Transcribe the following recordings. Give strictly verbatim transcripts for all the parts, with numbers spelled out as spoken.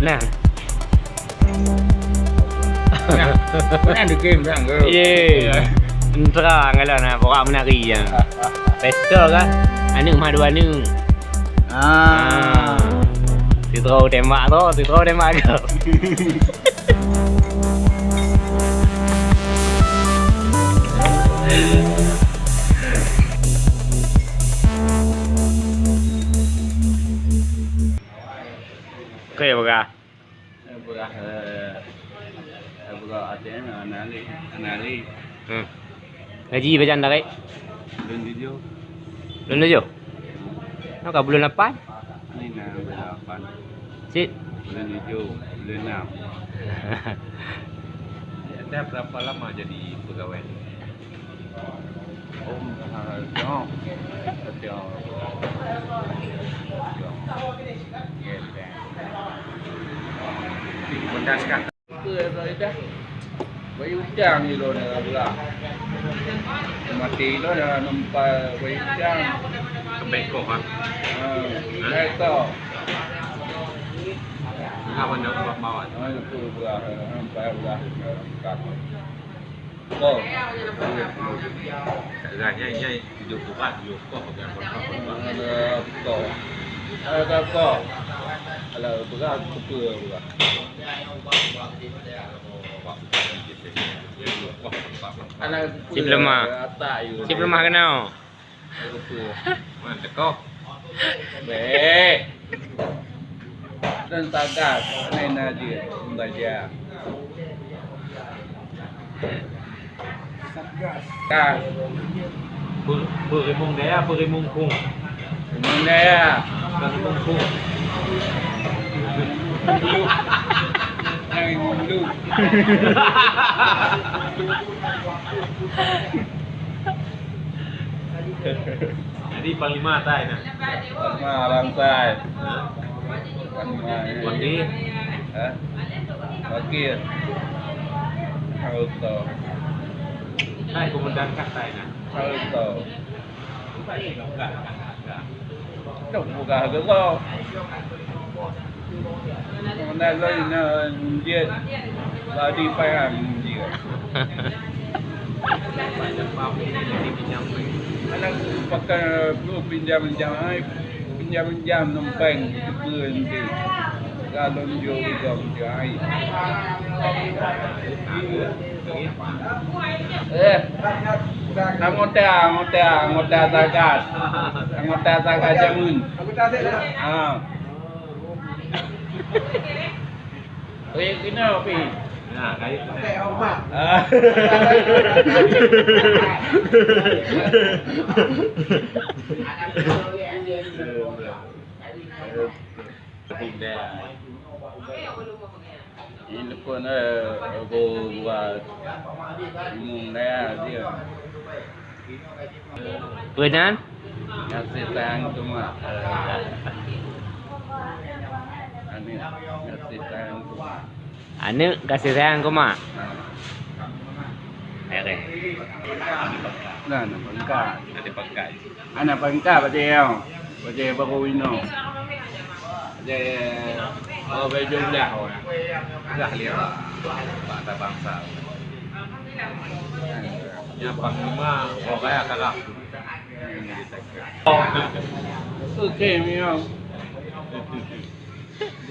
Nah. Nah, pernah di game kan, bro? Ye. Iya. Entra kalau nak borak menari ya. Pistol kan? Aneuk mah dua aneuk. Ah. Ah. Sidroe tembak tu, sidroe tembak tu. Oke, peugah. Eh, peugah, eh, eh, peugah A T M, aneuk lé, aneuk lé. Hmm. Gaji pajan tarék? Buleuen tujoh. Buleuen tujoh? Nyoe ka buleuen lapan? Ini na buleuen lapan. Cit? Buleuen tujoh, buleuen enam. Anda berapa lama jadi pegawai? Oh, ah, jom. Jom. Jom. Yes, eh. Mendaskan. Apa dah? Bayi utang ni lo dah belah. Mati lo dah nampak bayi utang. Kebek kok, ha? Ha, kebek kok. Apa nak buat mawar? Ha, itu belah, nampak belah. Betul. Dah, nyai, nyai tujuh puluh empat, tujuh puluh empat, ada betul. Ada betul. Kalau berat, betul berat. Anak Cip lemah. Atak you. Cip lemah kenal. Mana teko? Beh. Dan tagas, main aja, membaca. Satgas. Gas. Pe-, perimong daya, perimong kung. Perimong daya. Perimong kung. Perimong dulu. Jadi panglima tai nah. Panglima Alam Tai. Panglima ni. Wakil. Hah? Wakil. Auto. Tai komandan kat tai nah. Auto. Bukan, bukan, bukan. Dok buka geurau. Mana lain na jeuet badi payang jeuet. Anak pakai bro pinjam-pinjam ai, pinjam-pinjam numpang keue nanti. Kalau nunjuk gom jai. Eh, anggota, anggota, anggota tagas. Anggota tagas jamun. Ha. Kayuh keunoe pi. Nah, kayuh keunoe. Ah. Ini pun, eh, bu-, buat umum daya dia. Peue nan? Gaséh sayang keu mak. Aneuk gaséh sayang keu mak. Aneuk gaséh sayang keu mak. Nah. Oke. Nah, aneuk pangkat. Aneuk pangkat. Aneuk pangkat berarti ya. Berarti baru inoe. Jadi, oh, baju belah orang. Belah dia. Bangsa-bangsa. Ya, panglima, orang kaya kalah. Oke, memang.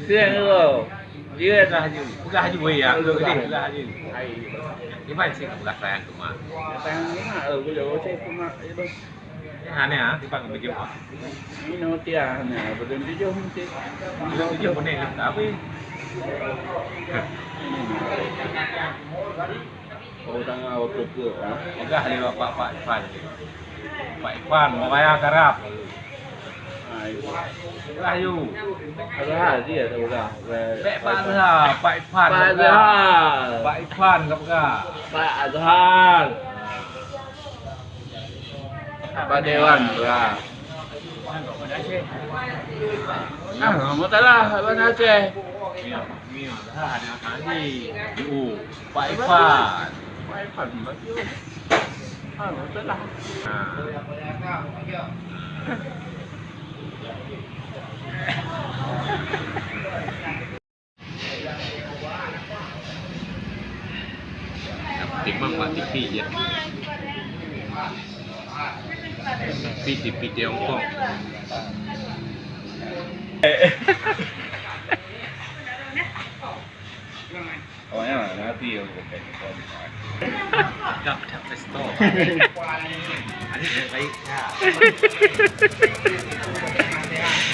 Siang lo. Dia dah ju. Peugah ju, ya. Peugah ju. Hai. Di mana sih peugah sayang tu, Mak? Sayang ni, Mak. Eh, boleh, boleh, Mak. Aneh ah, timbang beujuh ah. Ini notia, nah, belum tujuh mesti. Belum tujuh menit dah habis. Oh, tangah waktu ke, ah? Peugah lewat Pak, Pak Ipan. Pak Ipan, membayar taraf. Ah, itu. Peugah you. Azhar dia dah peugah. Bek Pak Azhar, Pak Ipan. Pak Azhar. Pak Ipan ka peugah. Pak Azhar. Abang Dewan, ya. Ah, mau salah, Abang Aceh. Oh, Pak Ipan. Pak Ipan, bagus. Ah, mau salah. Ah. T V ya. T V, T V Tiongkok. Oh ya, nanti aku pakai. Dah, dah, stop. Ada yang baik tak? Ada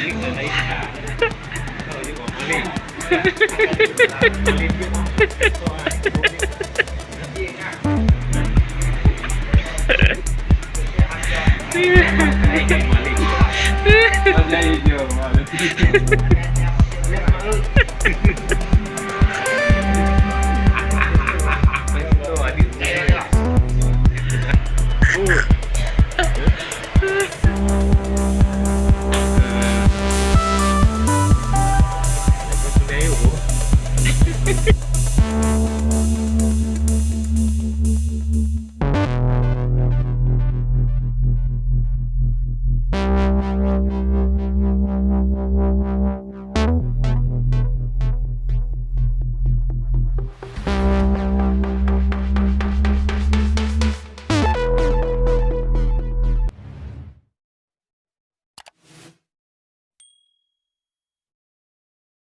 yang baik tak? Kau juga boleh.